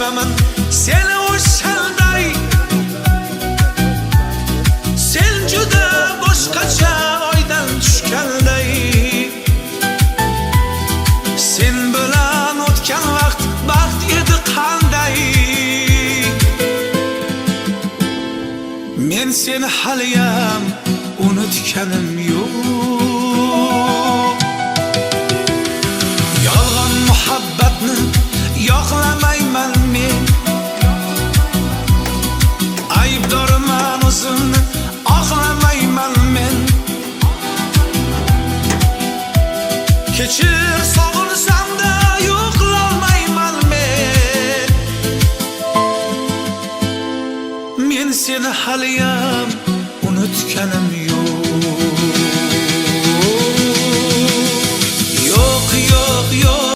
Sevaman seni o'shanday. Sen juda boshqacha oydan tushganday. Sen bilan o'tgan vaqt baxt edi qanday. Men seni haliyam unutganim yo'q. Yolg'on muhabbatni yoqlamayman men. Aybdorman o'zimni oqlamayman men. Kechir sog'insam da yo'qlolmayman men. Men seni haliyam unutganim